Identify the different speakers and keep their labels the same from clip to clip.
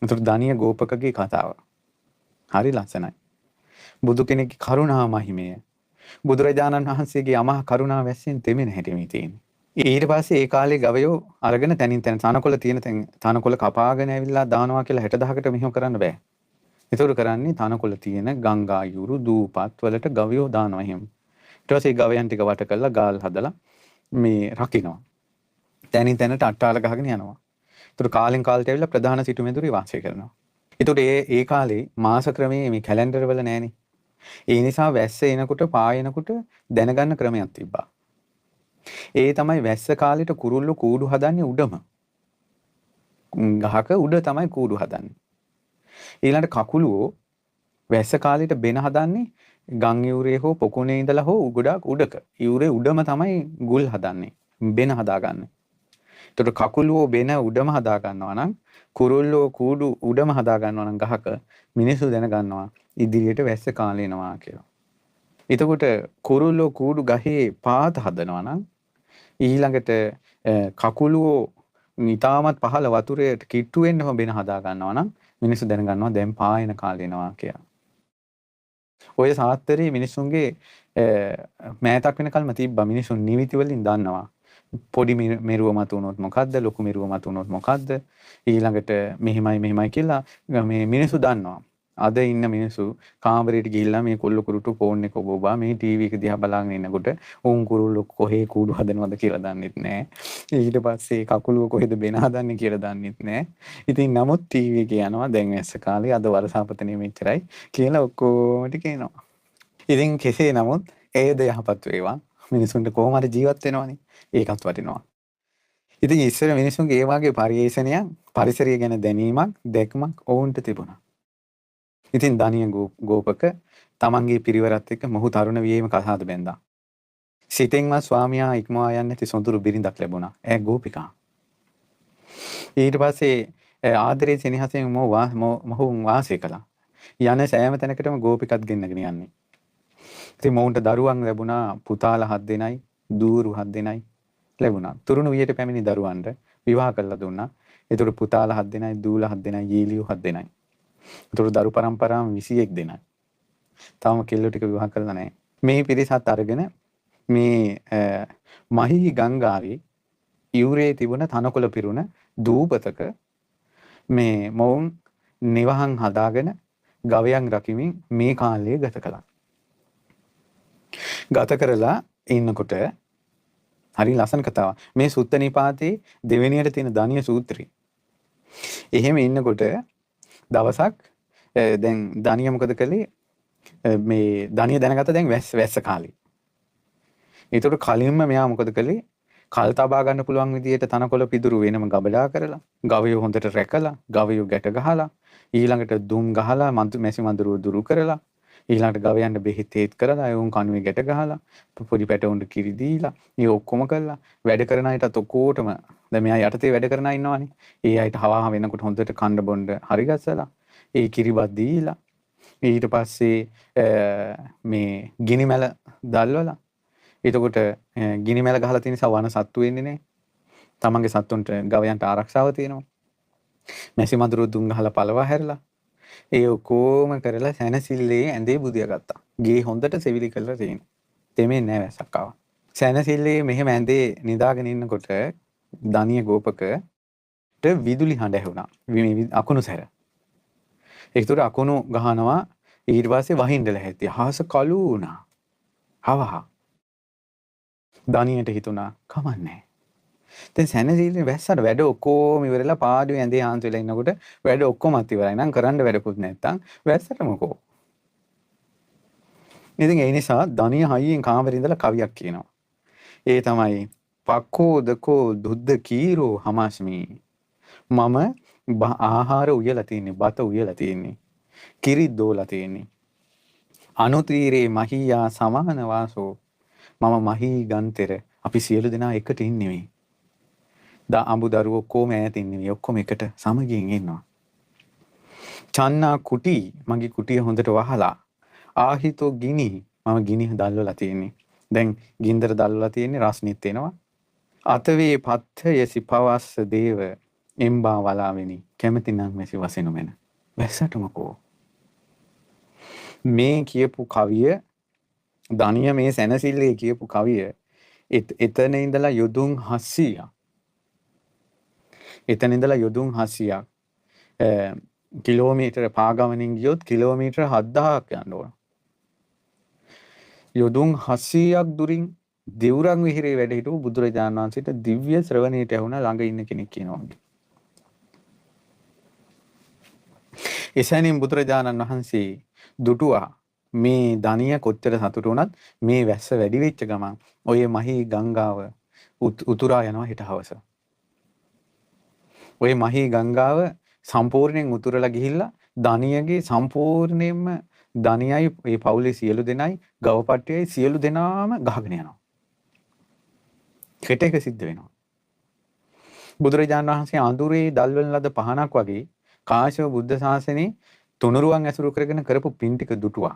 Speaker 1: ඒතර දනිය ගෝපකගේ කතාව. හරි ලස්සනයි. බුදු කෙනෙක්ගේ කරුණා මහිමය. බුදුරජාණන් වහන්සේගේ අමහා කරුණාව වැස්සෙන් තෙමෙන හැටි මේ තියෙන්නේ. ඊට පස්සේ ඒ කාලේ ගවයෝ අරගෙන තැනින් තැන තනකොළ තියෙන තැන් තනකොළ කපාගෙන ඇවිල්ලා දානවා කියලා 60,000කට මෙහෙම කරන්න බෑ. ඒතකොට කරන්නේ තනකොළ තියෙන ගංගා යුරු දූපත් වලට ගවයෝ දානවා එහෙම. ඊට පස්සේ ගවයන් ටික වට කරලා ගාල් හදලා මේ රකින්නවා. තැනින් තැනට අට්ටාල ගහගෙන යනවා. ඒතකොට කාලෙන් කාලට ඇවිල්ලා ප්‍රධාන සිටුමැදුරේ වාසය කරනවා. ඒතකොට ඒ ඒ කාලේ මාස ක්‍රමයේ මේ කැලෙන්ඩර් වල නෑනේ. ඒ නිසා වැස්ස එනකොට පායනකොට දැනගන්න ක්‍රමයක් තිබ්බා. ඒ තමයි වැස්ස කාලෙට කුරුල්ලෝ කූඩු හදන්නේ උඩම. ගහක උඩ තමයි කූඩු හදන්නේ. ඊළඟට කකුලුවෝ වැස්ස කාලෙට බෙන හදන්නේ ගම් ඉවුරේ හෝ පොකුණේ ඉඳලා හෝ ගොඩාක් උඩක. ඉවුරේ උඩම තමයි ගුල් හදන්නේ. බෙන හදාගන්නේ. එතකොට කකුලුවෝ බෙන උඩම හදා ගන්නවා නම් කුරුල්ලෝ කූඩු උඩම හදා ගන්නවා නම් ගහක මිනිස්සු දැනගන්නවා ඉදිරියට වැස්ස කාලේ එනවා කියලා. එතකොට කුරුල්ලෝ කූඩු ගහේ පාත හදනවා නම් ඊළඟට කකුලුවෝ ඉතාමත් පහළ වතුරේට කිට්ටු වෙන්නම බෙන හදා ගන්නවා නම් මිනිස්සු දැනගන්නවා දැන් පායන කාලේ එනවා කියලා. ඔය සාත්තරේ මිනිස්සුන්ගේ මෑතක් වෙනකල්ම තිබ්බා මිනිසුන් නිවිති වලින් දන්නවා. පොඩි මෙරුව මතු වුණොත් මොකද්ද, ලොකු මෙරුව මතු වුණොත් මොකද්ද, ඊළඟට මෙහෙමයි මෙහෙමයි කියලා මේ මිනිස්සු දන්නවා. අද ඉන්න මිනිස්සු කාමරේට ගිහිල්ලා මේ කොල්ල කුරුටු ෆෝන් එක ඔබ ඔබා මේ ටීවී එක දිහා බලාගෙන ඉන්නකොට උන් කුරුල්ලෝ කොහේ කූඩු හදනවද කියලා දන්නෙත් නෑ. ඊට පස්සේ කකුලුව කොහෙද බෙන හදන්නේ කියලා දන්නෙත් නෑ. ඉතින් නමුත් ටීවී එකේ යනවා දැන් වැස්ස කාලේ අද වරසාපතනේ මෙච්චරයි කියලා ඔක්කොම ටික එනවා. ඉතින් කෙසේ නමුත් ඒද යහපත් වේවා. මිනිසුන්ට කොහොම හරි ජීවත් වෙනවනේ. ඒකත් වටිනවා. ඉතින් ඉස්සර මිනිසුන්ගේ ඒ වගේ පරිේශනයක් පරිසරය ගැන දැනීමක් දැක්මක් ඔවුන්ට තිබුණා. ඉතින් දනිය ගෝපක තමන්ගේ පිරිවරත් එක්ක මොහු තරුණ වියේම කසාද බැඳා. සිතෙන්වත් ස්වාමියා ඉක්මවා යන්නේ නැති සොඳුරු බිරිඳක් ලැබුණා. ඈ ගෝපිකා. ඊට පස්සේ ආදරේ සෙනෙහසෙන් මොහුන් වාසය කළා. යන සෑම තැනකටම ගෝපිකත් ගෙන්නගෙන යන්නේ. ඉතින් මොවුන්ට දරුවන් ලැබුණා පුතාලා 7 දෙනයි, දූරු 7 දෙනයි ලැබුණා. තුරුණු වියට පැමිණි දරුවන්ට විවාහ කරලා දුන්නා. ඒතකොට පුතාලා 7 දෙනයි, දූලා 7 දෙනයි, යීලියෝ 7 දෙනයි. ඒතකොට දරු පරම්පරාවම 21 දෙනයි. තාම කෙල්ලෝ ටික විවාහ කරලා නැහැ. මේ පිරිසත් අරගෙන මේ මහී ගංගාවේ ඉවුරේ තිබුණ තනකොළ පිරුණ දූපතක මේ මොවුන් නිවහන් හදාගෙන ගවයන් රකිමින් මේ කාලය ගත කළා. ගත කරලා ඉන්නකොට හරි ලස්සන කතාවක්. මේ සුත්ත නිපාතේ දෙවෙනියට තියෙන දනිය සූත්‍රය. එහෙම ඉන්නකොට දවසක් දැන් දනිය මොකද කළේ? මේ දනිය දැනගත්ත දැන් වැස්ස වැස්ස කාලේ. ඒතකොට කලින්ම මෙයා මොකද කළේ? කල් තබා ගන්න පුළුවන් විදියට තනකොළ පිදුරු වෙනම ගබඩා කරලා, ගවයෝ හොඳට රැකලා, ගවයෝ ගැට ගහලා, ඊළඟට දුම් ගහලා මැසි මදුරුව දුරු කරලා, ඊළඟට ගවයන්ට බෙහෙත් හේත් කරලා, ඒ උන් කණුවේ ගැට ගහලා, පොඩි පැටවුන්ට කිරි දීලා, ඒ ඔක්කොම කරලා වැඩ කරන අයටත් ඔක්කොටම දැන් මෙයා යටතේ වැඩ කරන අය ඉන්නවනේ. ඒ අයට හවා වෙනකොට හොඳට කන්න බොන්න හරි ගස්සලා, ඒ කිරිබත් දීලා, ඊට පස්සේ මේ ගිනි මැල දැල්වලා, එතකොට ගිනි මැල ගහලා තියෙන නිසා වන සත්තු වෙන්නේ නැහැ. තමන්ගේ සත්තුන්ට ගවයන්ට ආරක්ෂාව තියෙනවා. මැසි මදුරුව දුම් ගහලා පළවා හැරලා ඒ ඔක්කොම කරලා සැනසිල්ලේ ඇඳේ බුදියා ගත්තා. ගේ හොඳට සෙවිලි කරලා තියෙනවා. තෙමෙන්නේ නැහැ වැස්සක් ආවා. සැනසිල්ලේ මෙහෙම ඇඳේ නිදාගෙන ඉන්නකොට දනිය ගෝපකට විදුලි හඬ ඇහුණා. මේ අකුණු සැර. ඒකට අකුණු ගහනවා ඊට පස්සේ වහින්න ලැහැත්ති. අහස කළු වුණා. හවහ. දනියට හිතුණා කමන්නේ. දැන් සැනසීල්ලේ වැස්සට වැඩ ඔක්කොම ඉවරලා පාඩුවේ ඇඳේ හාන්සි වෙලා ඉන්නකොට වැඩ ඔක්කොමත් ඉවරයි නම් කරන්න වැඩකුත් නැත්තම් වැස්සට මොකෝ. ඉතින් ඒ නිසා දනිය හයියෙන් කාමරේ ඉඳලා කවියක් කියනවා. ඒ තමයි පක්කෝදකෝ දුද්ද කීරෝ හමාස්මි. මම ආහාර උයලා තියෙන්නේ, බත උයලා තියෙන්නේ, කිරි දෝලා තියෙන්නේ. අනුතීරේ මහීයා සමාන වාසෝ. මම මහී ගන්තෙර අපි සියලු දෙනා එකට ඉන්නේ මේ. අඹු දරුවෝ ඔක්කොම ඈත ඉන්නේ මේ ඔක්කොම එකට සමගියෙන් ඉන්නවා. චන්නා කුටි මගේ කුටිය හොඳට වහලා. ආහිතෝ ගිනි මම ගිනි දැල්වලා තියෙන්නේ. දැන් ගින්දර දැල්වලා තියෙන්නේ රස්නිත් එනවා. අතවේ පත්ථය සිපවස්ස දේව. එම්බා වලාවෙනි කැමති නම් වැසි වසිනු මැන. වැස්සට මොකෝ? මේ කියපු කවිය දනිය මේ සැනසිල්ලේ කියපු කවිය එතන ඉඳලා යොදුන් 700ක්, එතන ඉඳලා යොදුන් 700ක් කිලෝමීටර පාගමනින් ගියොත් කිලෝමීටර 7000ක් යන්න ඕන. යොදුන් 700ක් දුරින් දෙවුරන් විහිරේ වැඩ හිටපු බුදුරජාණන් වහන්සේට දිව්‍ය ශ්‍රවණයට ඇහුණා ළඟ ඉන්න කෙනෙක් කියනවා වගේ. එසැනින් බුදුරජාණන් වහන්සේ දුටුවා මේ දනිය කොච්චර සතුටු වුණත් මේ වැස්ස වැඩි වෙච්ච ගමන් ඔය මහී ගංගාව උතුරා යනවා හෙට හවස. ඔය මහී ගංගාව සම්පූර්ණයෙන් උතුරලා ගිහිල්ලා දනියගේ සම්පූර්ණයෙන්ම දනියයි ඒ පවුලේ සියලු දෙනයි ගවපට්ටියයි සියලු දෙනාම ගහගෙන යනවා. හෙට එක සිද්ධ වෙනවා. බුදුරජාණන් වහන්සේ අඳුරේ දල්වන ලද පහනක් වගේ කාශ්‍යප බුද්ධ ශාසනයේ තුනුරුවන් ඇසුරු කරගෙන කරපු පින් ටික දුටුවා.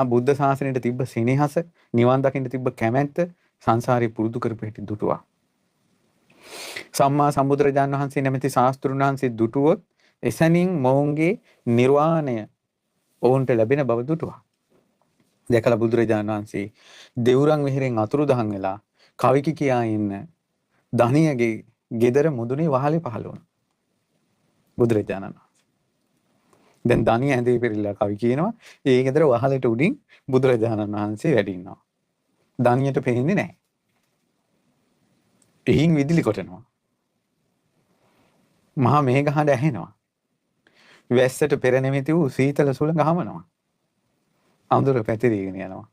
Speaker 1: බුද්ධ ශාසනයට තිබ්බ සෙනෙහස, නිවන් දකින්න තිබ්බ කැමැත්ත සංසාරේ පුරුදු කරපු හැටි දුටුවා. සම්මා සම්බුදුරජාණන් වහන්සේ නැමැති ශාස්ත්‍රුන් වහන්සේ දුටුවොත් එසැනින් මොවුන්ගේ නිර්වාණය ඔවුන්ට ලැබෙන බව දුටුවා. දැකලා බුදුරජාණන් වහන්සේ දෙවුරන් විහිරෙන් අතුරුදහන් වෙලා කවිකි කියා ඉන්න දනියගේ ගෙදර මුදුනේ වහලේ පහළ වුණා. බුදුරජාණන් වහන්සේ. දැන් දනිය ඇඳේ පෙරලිලා කවි කියනවා. ඒ ගෙදර වහලට උඩින් බුදුරජාණන් වහන්සේ වැඩ ඉන්නවා. දනියට පේන්නේ නැහැ. එහින් විදුලි කොටනවා. මහා මේඝ හඬ ඇහෙනවා. වැස්සට පෙර නිමිති වූ සීතල සුළඟ හමනවා. අඳුර පැතිරීගෙන යනවා.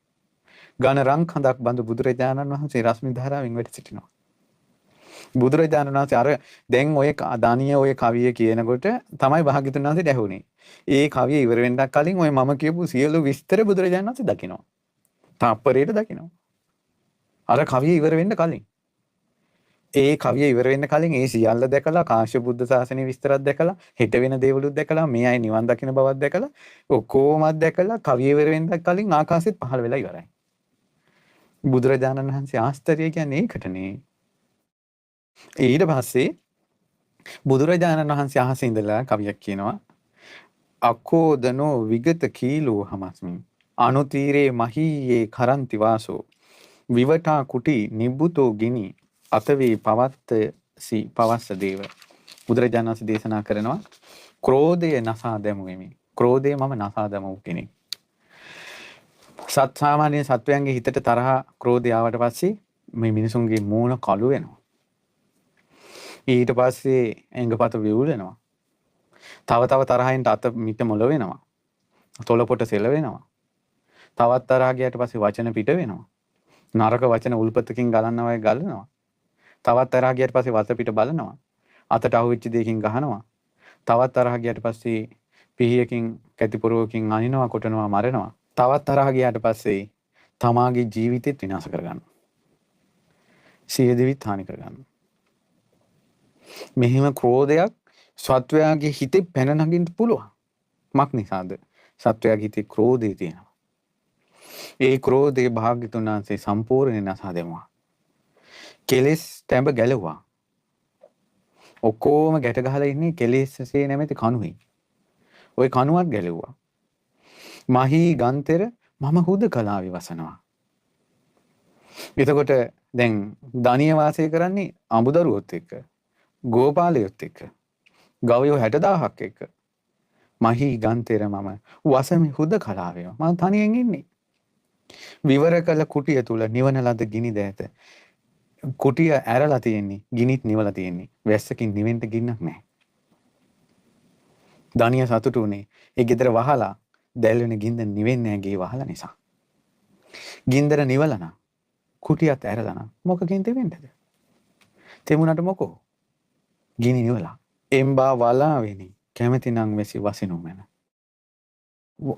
Speaker 1: ඝන රං කඳක් බඳු බුදුරජාණන් වහන්සේ රශ්මි ධාරාවෙන් වැඩ සිටිනවා. බුදුරජාණන් වහන්සේ අර දැන් ඔය දනිය ඔය කවිය කියනකොට තමයි භාග්‍යතුන් වහන්සේට ඇහුනේ. ඒ කවිය ඉවර වෙන්නක් කලින් ඔය මම කියපු සියලු විස්තර බුදුරජාණන් වහන්සේ දකිනවා. තාප්පරයට දකිනවා. අර කවිය ඉවර වෙන්න කලින්. ඒ කවිය ඉවර වෙන්න කලින් ඒ සියල්ල දැකලා කාශ්‍යප බුද්ධ ශාසනයේ විස්තරات දැකලා හෙට වෙන දේවලුත් දැකලා මේ අය නිවන් දකින බවක් දැකලා ඔක්කොමත් දැකලා කවිය ඉවර වෙන්න කලින් ආකාශෙත් පහළ වෙලා ඉවරයි. බුදුරජාණන් වහන්සේ ආස්තරිය කියන්නේ ඒකටනේ. ඊට පස්සේ බුදුරජාණන් වහන්සේ අහසේ ඉඳලා කවියක් කියනවා. අකෝදනෝ විගත කීලෝ හමස්මින් අනුතීරේ මහීයේ කරන්ති වාසෝ විවටා කුටි නිබ්බුතෝ ගිනි අතවේ පවත්තසි පවස්ස දේව. බුදුරජාණන් වහන්සේ දේශනා කරනවා ක්‍රෝධය නසා දැමුවෙමි. ක්‍රෝධය මම නසා දැමු කෙනෙක්. සත් සාමාන්‍ය සත්වයන්ගේ හිතට තරහ ක්‍රෝධය ආවට පස්සේ මේ මිනිසුන්ගේ මූණ කළු වෙනවා. ඊට පස්සේ ඇඟපත විවුලනවා. තව තව තරහින්ට අත මිට මොළ වෙනවා. තොල පොට සෙල වෙනවා. තවත් තරහ ගියාට පස්සේ වචන පිට වෙනවා. නරක වචන උල්පතකින් ගලනවා වගේ ගලනවා. තවත් තරහ ගියාට පස්සේ වත පිට බලනවා. අතට අහුවෙච්ච දෙයකින් ගහනවා. තවත් තරහ ගියාට පස්සේ පිහියකින් කැති පොරවකින් අනිනවා, කොටනවා, මරනවා. තවත් තරහ ගියාට පස්සේ තමාගේ ජීවිතෙත් විනාශ කරගන්නවා. සියදිවිත් හානි කරගන්නවා. මෙහෙම ක්‍රෝධයක් සත්වයාගේ හිතේ පැන නගින්න පුළුවන්. මක් නිසාද? සත්වයාගේ හිතේ ක්‍රෝධය තියෙනවා. ඒ ක්‍රෝධය භාග්‍යතුන් වහන්සේ සම්පූර්ණයෙන් නසා දෙමුවා. කෙලෙස් තැඹ ගැලුවා. ඔක්කොම ගැට ගහලා ඉන්නේ කෙලෙස්සේ නැමැති කණුවේ. ওই කණුවත් ගැලුවා. මහී ගන්තර මම හුදකලාවේ වසනවා. එතකොට දැන් දනිය වාසය කරන්නේ අඹදරුවොත් එක්ක, ගෝපාලයොත් එක්ක, ගවයෝ 60,000ක් එක්ක. මහී ගන්තර මම වසමි හුදකලාවේ. මම තනියෙන් ඉන්නේ. විවර කළ කුටිය තුල නිවන ලද ගිනි දෑත. කුටිය ඇරලා තියෙන්නේ, ගිනිත් නිවලා තියෙන්නේ. වැස්සකින් නිවෙන්න ගින්නක් නැහැ. දනිය සතුටු වුණේ ඒ ගෙදර වහලා දැල් වෙන ගින්දර නිවෙන්නේ නැහැ ගේ වහලා නිසා. ගින්දර නිවලා නම් කුටියත් ඇරලා නම් මොකකින් තෙමෙන්නද? තෙමුණට මොකෝ? ගිනි නිවලා. එම්බා වලාවෙනි කැමැති නම් වැසි වසිනු මැන.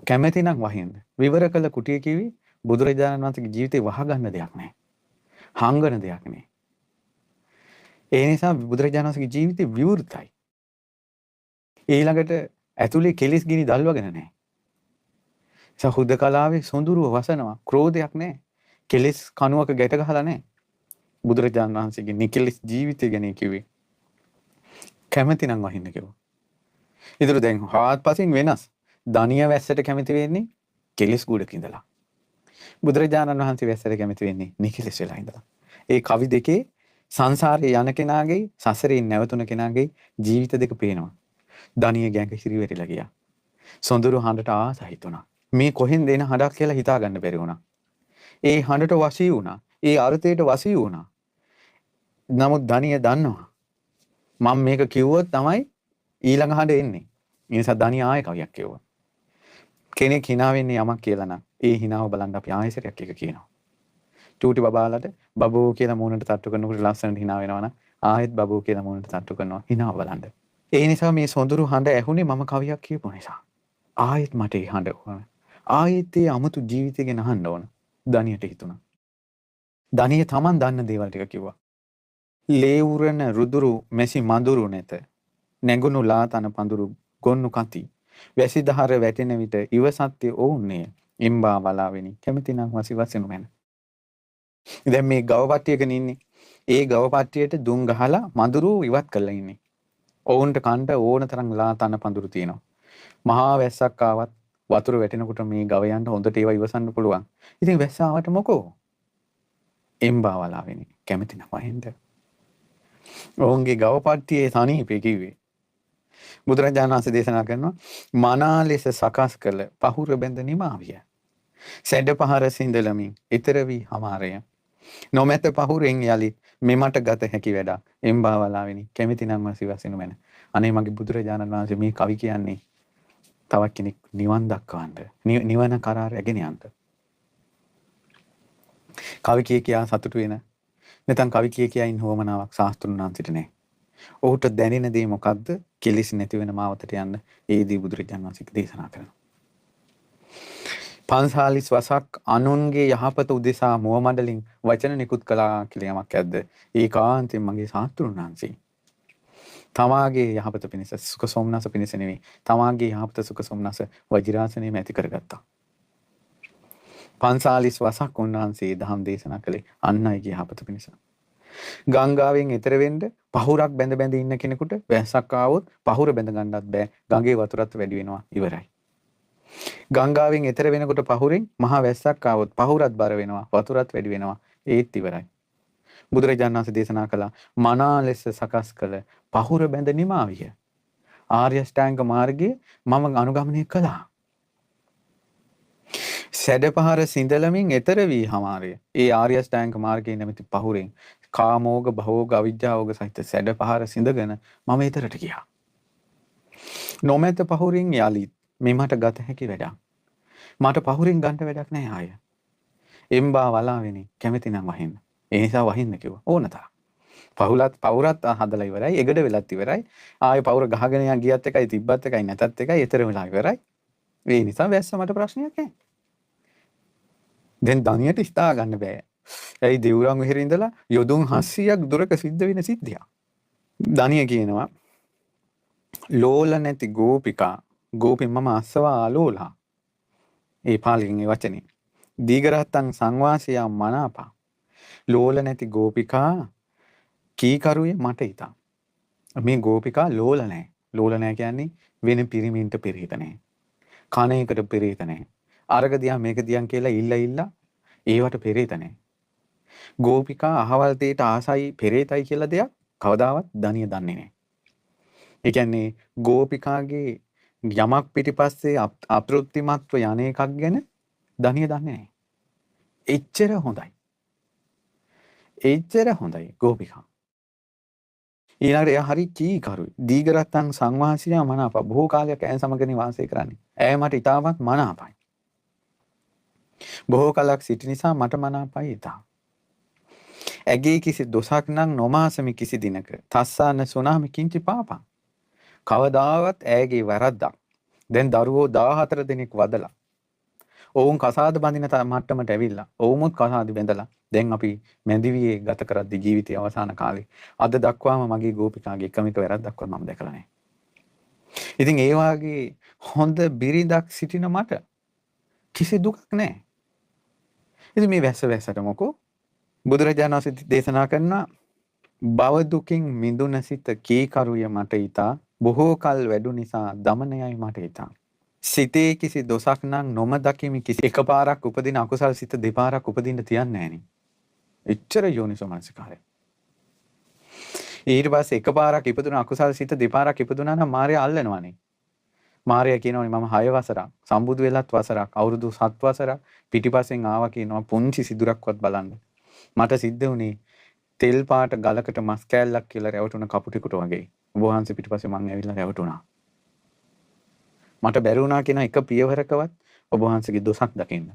Speaker 1: කැමැති නම් වහින්න. විවර කළ කුටිය කිවි බුදුරජාණන් වහන්සේගේ ජීවිතේ වහගන්න දෙයක් නැහැ. හංගන දෙයක් නෑ. ඒ නිසා බුදුරජාණන් වහන්සේගේ ජීවිතේ විවෘතයි. ඊළඟට ඇතුලේ කෙලිස් ගිනි දල්වගෙන නැහැ. ඒ හුදකලාවේ සොඳුරුව වසනවා. ක්‍රෝධයක් නැහැ. කෙලිස් කණුවක ගැට ගහලා නැහැ. බුදුරජාණන් වහන්සේගේ නිකලෙස් ජීවිතය ගැන කිව්වේ. කැමති නම් වහින්න කිව්වා. ඒතර දැන් හාත්පසින් වෙනස්. දනිය වැස්සට කැමති වෙන්නේ කෙලෙස් ගොඩක ඉඳලා. බුදුරජාණන් වහන්සේ වැස්සට කැමති වෙන්නේ නිකලෙස් වෙලා ඉඳලා. ඒ කවි දෙකේ සංසාරේ යන කෙනාගේ සසරේ නැවතුන කෙනාගේ ජීවිත දෙක පේනවා. දනිය ගැඟ හිරිවැටිලා ගියා. සොඳුරු හඬට ආස හිතුණා. මේ කොහෙන්ද එන හඬක් කියලා හිතා ගන්න බැරි වුණා. ඒ හඬට වශී වුණා. ඒ අර්ථයට වශී වුණා. නමුත් දනිය දන්නවා. මම මේක කිව්වොත් තමයි ඊළඟ හඬ එන්නේ. ඒ නිසා දනිය ආයෙ කවියක් කිව්වා. කෙනෙක් හිනා වෙන්නේ යමක් කියලා නම් ඒ හිනාව බලන්න අපි ආයෙ සැරයක් එක කියනවා. චූටි බබාලට බබෝ කියලා මූණට තට්ටු කරනකොට ලස්සනට හිනා වෙනවා නම් ආයෙත් බබෝ කියලා මූණට තට්ටු කරනවා හිනාව බලන්න. ඒ නිසා මේ සොඳුරු හඬ ඇහුනේ මම කවියක් කියපු නිසා. ආයෙත් මට ඒ හඬ ඕන. ආයෙත් ඒ අමුතු ජීවිතය ගැන අහන්න ඕන. දනියට හිතුණා. දනිය තමන් දන්න දේවල් ටික කිව්වා. ලේ උරන රුදුරු මැසි මඳුරු නැත. නැගුණු ලා තන පඳුරු ගොන්නු කති. වැසිදහර වැටෙන විට ඉවසත්‍ය ඔවුන්නේය. එම්බා වලාවෙනි කැමති නම් වසි වසිනු මැන. දැන් මේ ගව පට්ටියකනේ ඉන්නේ. ඒ ගව පට්ටියට දුම් ගහලා මඳුරු ඉවත් කරලා ඉන්නේ. ඔවුන්ට කන්ට ඕන තරම් ලා තන පඳුරු තියෙනවා. මහා වැස්සක් ආවත් වතුර වැටෙනකොට මේ ගවයන්ට හොඳට ඒවා ඉවසන්න පුළුවන්. ඉතින් වැස්ස ආවට මොකෝ? එම්බා වලාවෙනි කැමති නම් වහින්ද. ඔවුන්ගේ ගව පට්ටියේ සනීපේ කිව්වේ. බුදුරජාණන් වහන්සේ දේශනා කරනවා මනා ලෙස සකස් කළ පහුර බැඳ නිමාවිය. සැඩ පහර සිඳලමින් ඊතර වී හමාරය. නොමැත පහුරෙන් යලිත් මෙමට ගත හැකි වැඩක්. එම්බා වලාවෙනි කැමති නම් වසි වසිනු මැන. අනේ මගේ බුදුරජාණන් වහන්සේ මේ කවි කියන්නේ තවත් කෙනෙක් නිවන් දක්වන්න, නිවන කරා රැගෙන යන්න. කවි කිය කියා සතුටු වෙන නැත්නම් කවි කිය කියා ඉන්න හොමනාවක් ශාස්ත්‍රුන් වහන්සේට නෑ. ඔහුට දැනෙන දේ මොකද්ද? කෙලෙස් නැති වෙන මාවතට යන්න ඒ දී බුදුරජාණන් වහන්සේ දේශනා කරනවා. 45 වසක් අනුන්ගේ යහපත උදෙසා මුව මඩලින් වචන නිකුත් කළා කියලා යමක් ඇද්ද? ඒකාන්තයෙන් මගේ ශාස්ත්‍රුන් වහන්සේ. තමාගේ යහපත පිණිස සුඛ සෝමනස පිණිස නෙවෙයි, තමාගේ යහපත සුඛ සෝමනස වජිරාසනයේම ඇති කරගත්තා. 45 වසක් උන්වහන්සේ දහම් දේශනා කළේ අන් අයගේ යහපත පිණිස. ගංගාවෙන් එතර වෙන්න පහුරක් බැඳ බැඳ ඉන්න කෙනෙකුට වැස්සක් ආවොත් පහුර බැඳ ගන්නත් බෑ, ගඟේ වතුරත් වැඩි වෙනවා, ඉවරයි. ගංගාවෙන් එතර වෙනකොට පහුරෙන් මහා වැස්සක් ආවොත් පහුරත් බර වෙනවා, වතුරත් වැඩි වෙනවා, ඒත් ඉවරයි. බුදුරජාණන් වහන්සේ දේශනා කළා මනා ලෙස සකස් කළ පහුර බැඳ නිමාවිය. ආර්ය අෂ්ටාංග මාර්ගයේ මම අනුගමනය කළා. සැඩපහර සිඳලමින් එතර වී හමාරය. ඒ ආර්ය අෂ්ටාංග මාර්ගයේ නැමැති පහුරෙන් කාමෝග භවෝග අවිජ්ජාෝග සහිත සැඩපහර සිඳගෙන මම එතරට ගියා. නොමැත පහුරින් යලිත් මේ මට ගත හැකි වැඩක්. මට පහුරින් ගන්න වැඩක් නෑ ආය. එම්බා වලාවෙනි කැමති නම් වහින්න. ඒ නිසා වහින්න කිව්වා. ඕන තරම්. පහුලත් පවුරත් හදලා ඉවරයි. එගඩ වෙලත් ඉවරයි. ආයේ පවුර ගහගෙන යන් ගියත් එකයි තිබ්බත් එකයි නැතත් එකයි ඊතර වෙලා ඉවරයි. ඒ නිසා වැස්ස මට ප්‍රශ්නයක් නෑ. දැන් දනියට හිතා ගන්න බෑ. ඇයි දෙවුරන් වෙහෙර ඉඳලා යොදුන් 700ක් දුරක සිද්ධ වෙන සිද්ධියක්. දනිය කියනවා ලෝල නැති ගෝපිකා ගෝපි මම අස්සවා ආලෝලා. ඒ පාලියෙන් ඒ වචනේ. දීඝරත්තං සංවාසයා මනාපා. ලෝල නැති ගෝපිකා කීකරුවේ මට ඉතා. මේ ගෝපිකා ලෝල නෑ. ලෝල නෑ කියන්නේ වෙන පිරිමින්ට පෙරහිත නෑ. කන එකට පෙරහිත නෑ. අරක දිහා මේක දිහා කියලා ඉල්ල ඉල්ල ඒවට පෙරහිත නෑ. ගෝපිකා අහවල් දෙයට ආසයි පෙරේතයි කියලා දෙයක් කවදාවත් දනිය දන්නේ නෑ. ඒ කියන්නේ ගෝපිකාගේ යමක් පිටිපස්සේ අපතෘප්තිමත්ව යන එකක් ගැන දනිය දන්නේ නෑ. එච්චර හොඳයි. එච්චර හොඳයි ගෝපිකා. ඊළඟට එයා හරි කීකරුයි. දීඝරත්තං සංවාසියා මනාප. බොහෝ කාලයක් ඈ සමගනේ වාසය කරන්නේ. ඈ මට ඉතාමත් මනාපයි. බොහෝ කලක් සිටි නිසා මට මනාපයි ඉතා. ඇගේ කිසි දොසක් නම් නොමාසමි කිසි දිනක. තස්සාන සුනාමි කිංචි පාපං. කවදාවත් ඈගේ වැරද්දක්. දැන් දරුවෝ 14 දෙනෙක් වදලා. ඔවුන් කසාද බඳින මට්ටමට ඇවිල්ලා. ඔවුමුත් කසාද බැඳලා. දැන් අපි මැදිවියේ ගත කරද්දි ජීවිතයේ අවසාන කාලේ අද දක්වාම මගේ ගෝපිකාගේ එකම එක වැරද්දක්වත් මම දැකලා නැහැ. ඉතින් ඒ වාගේ හොඳ බිරිඳක් සිටින මට කිසි දුකක් නැහැ. ඉතින් මේ වැස්ස වැස්සට මොකෝ? බුදුරජාණන් වහන්සේ දේශනා කරනවා භව දුකින් මිදුන සිත කීකරුය මට ඊතා බොහෝ කල් වැඩු නිසා දමනයයි මට ඊතා. සිතේ කිසි දොසක් නම් නොම දකිමි කිසි එකපාරක් උපදින අකුසල් සිත දෙපාරක් උපදින්න තියන්නේ නෑනේ. එච්චර යෝනිසෝ මනසිකාරය. ඊට පස්සේ එකපාරක් ඉපදුන අකුසල් සිත දෙපාරක් ඉපදුනා නම් මාර්යා අල්ලනවානේ. මාර්යා කියනවනේ මම 6 වසරක් සම්බුදු වෙලත් වසරක් අවුරුදු 7 වසරක් පිටිපස්සෙන් ආවා කියනවා පුංචි සිදුරක්වත් බලන්න. මට සිද්ධ වුණේ තෙල් පාට ගලකට මස් කෑල්ලක් කියලා රැවටුණ කපුටෙකුට වගේ. ඔබ වහන්සේ පිටිපස්සේ මං ඇවිල්ලා රැවටුණා. මට බැරි වුණා කියන එක පියවරකවත් ඔබ වහන්සේගේ දොසක් දකින්න.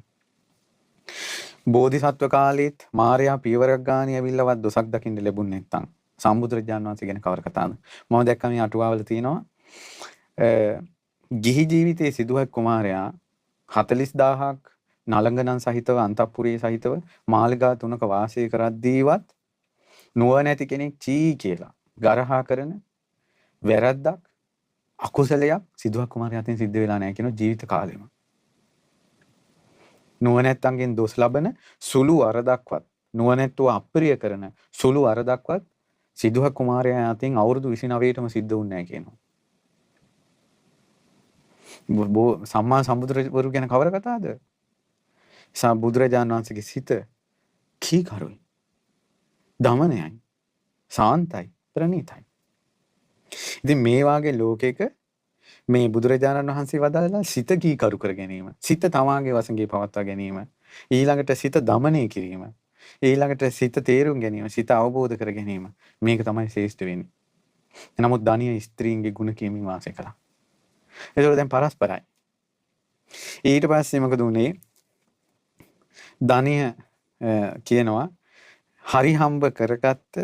Speaker 1: බෝධිසත්ව කාලේත් මාර්යා පියවරක් ගානේ ඇවිල්ලාවත් දොසක් දකින්න ලැබුණ නැත්තම් සම්බුදුරජාණන් වහන්සේ ගැන කවර කතාවද? මම දැක්කා මේ අටුවාවල තියෙනවා ගිහි ජීවිතයේ සිදුහත් කුමාරයා 40000ක් නලංගනන් සහිතව අන්තපුරයේ සහිතව මාලිගා තුනක වාසය කරද්දීවත් නුවණැති කෙනෙක් චී කියලා ගරහා කරන වැරද්දක් අකුසලයක් සිදුහත් කුමාරයා අතින් සිද්ධ වෙලා නැහැ කියන ජීවිත කාලෙම. නුවණැත්තන්ගෙන් දොස් ලබන සුළු වරදක්වත් නුවණැත්තව අප්‍රිය කරන සුළු වරදක්වත් සිදුහත් කුමාරයා අතින් අවුරුදු 29ටම සිද්ධ වුණේ නැහැ කියනවා. සම්මා සම්බුදුරවරු ගැන කවර කතාවද? සා බුදුරජාණන් වහන්සේගේ සිත කීකරුයි. දමනයයි. සාන්තයි. ප්‍රණීතයි. ඉතින් මේ වාගේ ලෝකෙක මේ බුදුරජාණන් වහන්සේ වදාළා සිත කීකරු කර ගැනීම, සිත තමාගේ වසඟේ පවත්වා ගැනීම, ඊළඟට සිත දමනය කිරීම, ඊළඟට සිත තේරුම් ගැනීම, සිත අවබෝධ කර ගැනීම, මේක තමයි ශ්‍රේෂ්ඨ වෙන්නේ. නමුත් දනිය ස්ත්‍රීන්ගේ ගුණ කියමින් වාසය කළා. ඒතකොට දැන් පරස්පරයි. ඊට පස්සේ මොකද වුනේ? දනිය කියනවා හරි හම්බ කරගත්ත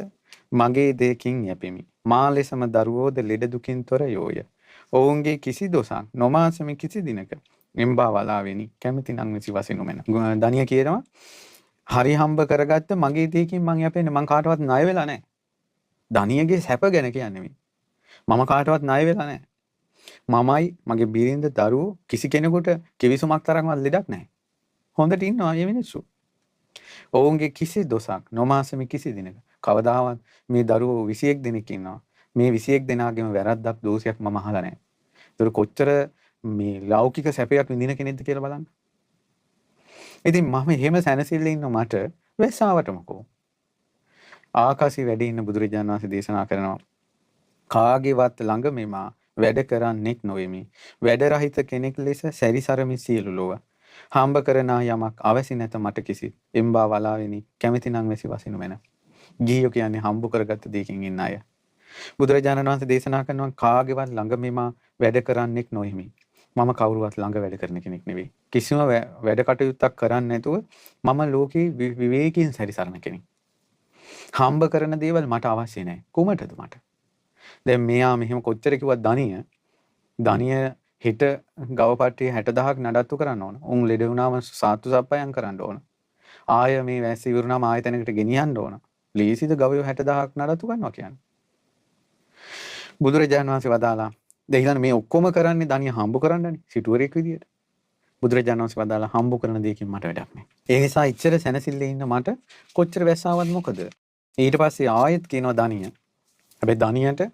Speaker 1: මගේ දෙයකින් යැපෙමි. මා ලෙසම දරුවෝද ලෙඩ දුකින් තොර යෝය. ඔවුන්ගේ කිසි දොසක් නොමාසමි කිසි දිනක. එම්බා වලාවෙනි කැමති නම් විසි වසිනු මැන. දනිය කියනවා හරි හම්බ කරගත්ත මගේ දෙයකින් මං යැපෙන්නේ, මං කාටවත් ණය වෙලා නැහැ. දනියගේ සැප ගැන කියන්නේ මේ. මම කාටවත් ණය වෙලා නැහැ. මමයි මගේ බිරිඳ දරුවෝ කිසි කෙනෙකුට කිවිසුමක් තරම්වත් ලෙඩක් නැහැ. හොඳට ඉන්නවා මේ මිනිස්සු. ඔවුන්ගේ කිසි දොසක් නොමාසමි කිසි දිනක. කවදාවත් මේ දරුවෝ 21 දෙනෙක් ඉන්නවා. මේ 21 දෙනාගේම වැරද්දක් දෝෂයක් මම අහලා නැහැ. ඒතර කොච්චර මේ ලෞකික සැපයක් විඳින කෙනෙක්ද කියලා බලන්න. ඉතින් මම එහෙම සැනසෙල්ලේ ඉන්න මට වැස්සාවට මොකෝ? ආකාශي වැඩි ඉන්න බුදුරජාණන් වහන්සේ දේශනා කරනවා කාගේවත් ළඟ මෙමා වැඩ කරන්නෙක් නොවෙමි. වැඩ රහිත කෙනෙක් ලෙස සැරිසරමි සියලු ලොව. හම්බ කරන යමක් අවැසි නැත මට කිසි. එම්බා වලාවෙනි කැමති නම් වැසි වසිනු මැන. ගිහියෝ කියන්නේ හම්බ කරගත්ත දෙයකින් ඉන්න අය. බුදුරජාණන් වහන්සේ දේශනා කරනවා කාගේවත් ළඟ මෙමා වැඩ කරන්නෙක් නොවෙමි. මම කවුරුවත් ළඟ වැඩ කරන කෙනෙක් නෙවෙයි. කිසිම වැඩ කටයුත්තක් කරන්නේ නැතුව මම ලෝකේ විවේකයෙන් සැරිසරන කෙනෙක්. හම්බ කරන දේවල් මට අවශ්‍ය නැහැ. කුමටද මට? දැන් මෙයා මෙහෙම කොච්චර කිව්වත් දනිය හෙට ගවපට්ටිය 60000ක් නඩත්තු කරන්න ඕන. උන් ලෙඩ වුණාම සාත්තු සප්පායම් කරන්න ඕන. ආය මේ වැස්ස ඉවරුනාම ආය තැනකට ගෙනියන්න ඕන. ලීසිද ගවයෝ 60000ක් නඩත්තු කරනවා කියන්නේ. බුදුරජාණන් වහන්සේ වදාලා දැන් ඊළඟ මේ ඔක්කොම කරන්නේ දනිය හම්බ කරන්නනේ සිටුවරයෙක් විදියට. බුදුරජාණන් වහන්සේ වදාලා හම්බ කරන දෙයකින් මට වැඩක් නෑ. ඒ නිසා ඉච්චර සැනසෙල්ලේ ඉන්න මට කොච්චර වැස්ස ආවත් මොකද? ඊට පස්සේ ආයෙත් කියනවා දනිය. හැබැයි දනියට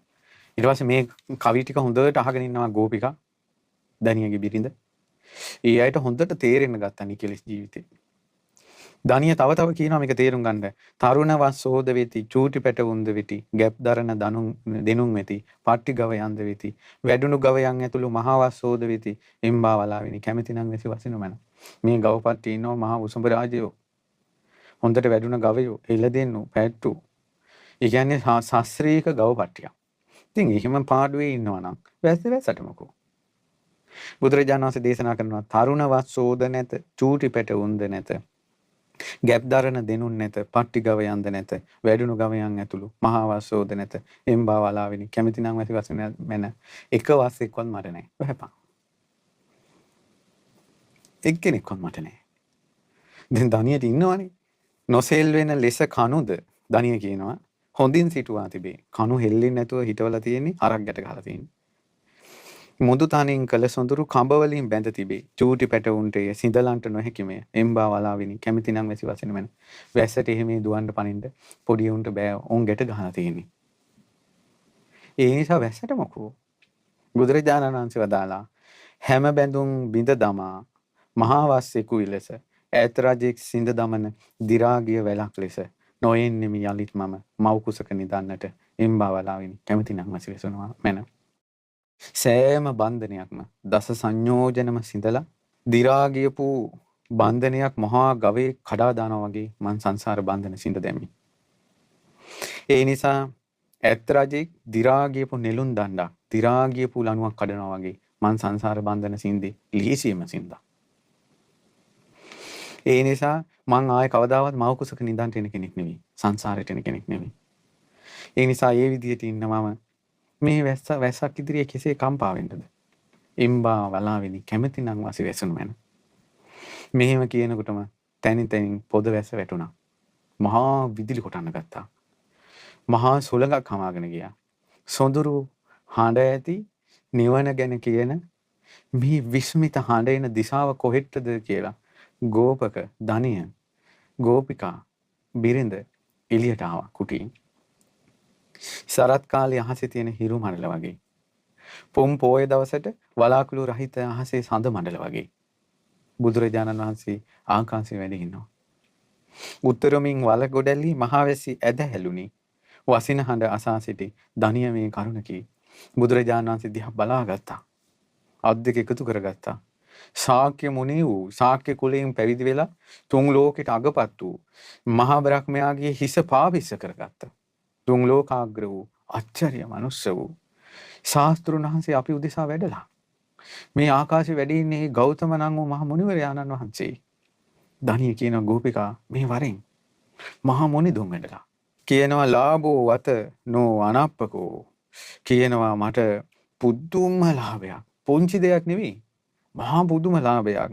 Speaker 1: ඊට පස්සේ මේ කවි ටික හොඳට අහගෙන ඉන්නවා ගෝපිකා දනියගේ බිරිඳ. ඒ අයට හොඳට තේරෙන්න ගත්තා නිකලස් ජීවිතේ. දනිය තව තව කියනවා මේක තේරුම් ගන්න. තරුණ වස්සෝද වෙති, චූටි පැටවුන්ද වෙති, ගැප් දරන දනුන් දෙනුන් වෙති, පට්ටි ගවයන්ද වෙති, වැඩුණු ගවයන් ඇතුළු මහා වස්සෝද වෙති, එම්බා වලාවෙනි කැමති නම් වෙසි වසිනු මැන. මේ ගව පට්ටි ඉන්නවා මහා උසුඹ රාජයෝ. හොඳට වැඩුණ ගවයෝ, එළදෙන්නු, පැට්ටු. ඒ කියන්නේ ශාස්ත්‍රීය ගව පට්ටියක්. ඉතින් එහෙම පාඩුවේ ඉන්නවා නම් වැස්ස වැස්සට මොකෝ? බුදුරජාණන් වහන්සේ දේශනා කරනවා තරුණ වස්සෝද නැත, චූටි පැටවුන්ද නැත, ගැප් දරන දෙනුන් නැත, පට්ටි ගවයන්ද නැත, වැඩුණු ගවයන් ඇතුළු මහා වස්සෝද නැත, එම්බා වලාවෙනි කැමති නම් වැසි වසින මැන. එක වස්සෙක්වත් මට නැහැ. වහපන්. එක්කෙනෙක්වත් මට නැහැ. දැන් දනියට ඉන්නවනේ. නොසෙල් වෙන ලෙස කනුද දනිය කියනවා හොඳින් සිටුවා තිබේ. කණු හෙල්ලෙන්නේ නැතුව හිටවලා තියෙන්නේ, හරක් ගැට ගහලා තියෙන්නේ. මුදු තනින් කළ සොඳුරු කඹ වලින් බැඳ තිබේ. චූටි පැටවුන්ට එය සිඳලන්ට නොහැකිමය. එම්බා වලාවිනි කැමතිනම් වැසි වසින මැන. වැස්සට එහෙම දුවන්න පනින්න පොඩි උන්ට බෑ. උන් ගැට ගහලා තියෙන්නේ. ඒ නිසා වැස්සට මොකෝ? බුදුරජාණන් වහන්සේ වදාලා හැම බැඳුම් බිඳ දමා මහා වස්සෙකු විලස ඈත රජෙක් සිඳ දමන දි รา ගිය වැලක් ලෙස නොයෙන්නෙමි යලිත් මම මව් කුසක නිදන්නට. එම්බා වලාවිනි කැමතිනම් වැසි වෙසුනවා මැන. සෑම බන්ධනයක්ම දස සංයෝජනම සිඳලා දි รา ගියපු බන්ධනයක් මහා ගවේ කඩා දානවා වගේ මං සංසාර බන්ධන සිඳ දැම්මි. ඒ නිසා ඇත් රජෙක් දි รา ගියපු නෙළුම් දණ්ඩක්, දි รา ගියපු ලණුවක් කඩනවා වගේ මං සංසාර බන්ධන සින්දේ ලිහිසියම සින්දා. ඒ නිසා මං ආයේ කවදාවත් මව් කුසක නිදන්ට එන කෙනෙක් නෙවෙයි. සංසාරයට එන කෙනෙක් නෙවෙයි. ඒ නිසා ඒ විදිහට ඉන්න මම මේ වැස්සක් ඉදිරියේ කෙසේ කම්පා වෙන්නද? එම්බා වලාවෙනි කැමතිනම් වසි වැසුණු මැන. මෙහෙම කියනකොටම තැනින් තැනින් පොද වැස්ස වැටුණා. මහා විදුලි කොටන්න ගත්තා. මහා සුළඟක් හමාගෙන ගියා. සොඳුරු හඬ ඇති නිවන ගැන කියන මේ විස්මිත හඬ එන දිශාව කොහෙටද කියලා ගෝපක ධනිය ගෝපිකා බිරිඳ එළියට ආවා කුටියෙන්. සරත් කාලේ අහසේ තියෙන හිරු මණ්ඩල වගේ. පොම් පෝය දවසට වලාකුළු රහිත අහසේ සඳ මණ්ඩල වගේ. බුදුරජාණන් වහන්සේ ආකාශයේ වැඩ ඉන්නවා. උත්තරමින් වල ගොඩැලි මහවැසි ඇද හැලුනි. වසින හඬ අසා සිටි ධනිය මේ කරුණ කී. බුදුරජාණන් වහන්සේ දිහා බලාගත්තා. අත් දෙක එකතු කරගත්තා. ශාක්‍ය මුනි වූ ශාක්‍ය කුලයෙන් පැවිදි වෙලා තුන් ලෝකෙට අගපත් වූ මහා බ්‍රහ්මයාගේ හිස පාවිස්ස කරගත්තා. තුන් ලෝකාග්‍ර වූ අච්චරිය මනුස්ස වූ ශාස්ත්‍රුන් වහන්සේ අපි උදෙසා වැඩලා. මේ ආකාශේ වැඩ ඉන්නේ ගෞතම නම් වූ මහ මුනිවරයාණන් වහන්සේ. ධනිය කියන ගෝපිකා මේ වරෙන් මහා මුනි දුන් වැඩලා. කියනවා ලාභෝ වත නෝ අනප්පකෝ. කියනවා මට පුදුම ලාභයක්. පුංචි දෙයක් නෙවෙයි. මහා පුදුම ලාභයක්.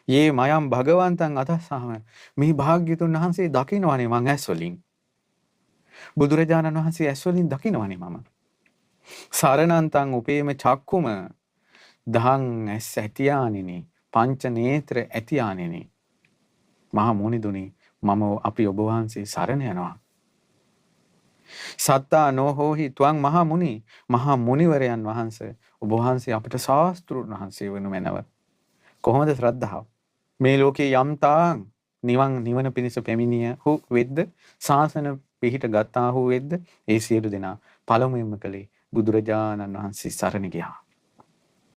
Speaker 1: යේ මයම් භගවන්තං අතස්සාම මේ භාග්‍යතුන් වහන්සේ දකින්නවනේ මං ඇස් වලින්. බුදුරජාණන් වහන්සේ ඇස් වලින් දකින්නවනේ මම. සරණන්තං උපේම චක්කුම දහං ඇස් ඇතියානිනි පංච නේත්‍ර ඇතියානිනි. මහා මුනිදුනි මම අපි ඔබ වහන්සේ සරණ යනවා. සත්තා නොහෝහි ත්වං මහා මුනි මහා මුනිවරයන් වහන්සේ ඔබ වහන්සේ අපිට ශාස්ත්‍රුන් වහන්සේ වෙනු මැනව. කොහොමද ශ්‍රද්ධාව? මේ ලෝකේ යම් තාක් නිවන පිණිස පැමිණිය who වෙද්ද ශාසන පිහිට ගත්තා who වෙද්ද ඒ සියලු දෙනා පළමුවෙන්ම කළේ බුදුරජාණන් වහන්සේ සරණ ගියා.